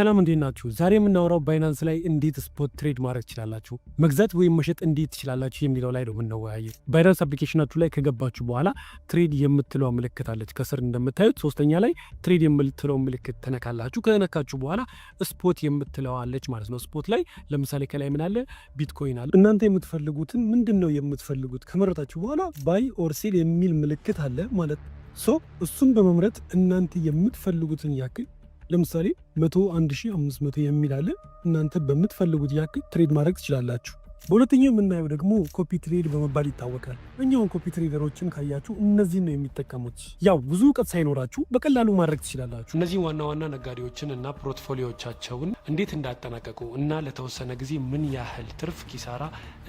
ሰላም፣ እንዴት ናችሁ? ዛሬ የምናወራው Binance ላይ እንዴት spot trade ማድረግ ትችላላችሁ፣ መግዛት ወይም መሸጥ እንዴት ትችላላችሁ የሚለው ላይ ነው የምንወያየው። Binance application ኣችሁ ላይ ከገባችሁ በኋላ trade የምትለው ምልክት አለች። ከስር እንደምታዩት ሶስተኛ ላይ trade የምትለው ምልክት ትነካላችሁ። ከነካችሁ በኋላ spot የምትለው አለች ማለት ነው። Spot ላይ ለምሳሌ ከላይ ምን አለ? ቢትኮይን አለ። እናንተ የምትፈልጉትን ምንድን ነው የምትፈልጉት ከመረጣችሁ በኋላ buy or sell የሚል ምልክት አለ ማለት። So እሱን በመምረጥ እናንተ የምትፈልጉትን ያክል፣ ለምሳሌ 101,500 የሚል አለ። እናንተ በምትፈልጉት ያክል trade ማድረግ ትችላላችሁ። በሁለተኛው የምናየው ደግሞ copy trade በመባል ይታወቃል። እኛውን copy trader ኦችን ካያችሁ እነዚህን ነው የሚጠቀሙት። ያው ብዙ እውቀት ሳይኖራችሁ በቀላሉ ማድረግ ትችላላችሁ። እነዚህ ዋና ዋና ነጋዴዎችን እና portfolio ዎቻቸውን እንዴት እንዳጠናቀቁ እና ለተወሰነ ጊዜ ምን ያህል ትርፍ ኪሳራ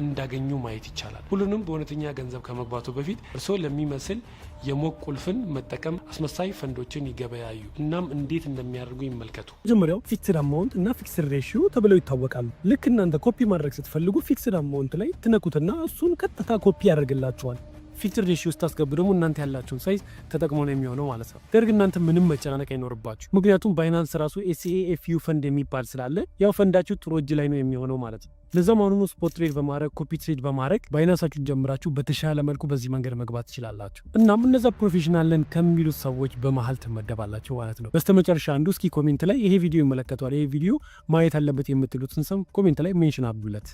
እንዳገኙ ማየት ይቻላል። ሁሉንም በእውነተኛ ገንዘብ ከመግባቱ በፊት እርስዎ ለሚመስል የሞቅ ቁልፍን መጠቀም አስመሳይ ፈንዶችን ይገበያዩ። እናም እንዴት እንደሚያደርጉ ይመልከቱ። መጀመሪያው fixed amount እና fixed ratio ተብለው ይታወቃሉ። ልክ እናንተ ኮፒ ማድረግ ስትፈልጉ fixed amount ላይ ትነኩትና እሱን ቀጥታ ኮፒ ያደርግላችኋል። Fixed ratio ስታስገቡ ደግሞ እናንተ ያላችሁን size ተጠቅሞ ነው የሚሆነው ማለት ነው። ነገር ግን እናንተ ምንም መጨናነቅ አይኖርባችሁ። ምክንያቱም Binance ራሱ SAFU fund የሚባል ስላለ ያው ፈንዳችሁ ጥሩ እጅ ላይ ነው የሚሆነው ማለት ነው። ለዛም አሁኑኑ spot trade በማድረግ፣ copy trade በማድረግ Binance ኣችሁን ጀምራችሁ በተሻለ መልኩ በዚህ መንገድ መግባት ትችላላችሁ። እናም እነዛ professional ነን ከሚሉት ሰዎች በመሀል ትመደባላችሁ ማለት ነው። በስተመጨረሻ አንዱ እስኪ comment ላይ ይሄ ቪዲዮ ይመለከተዋል፣ ይሄ ቪዲዮ ማየት አለበት የምትሉትን ሰው comment ላይ mention አድርጉለት።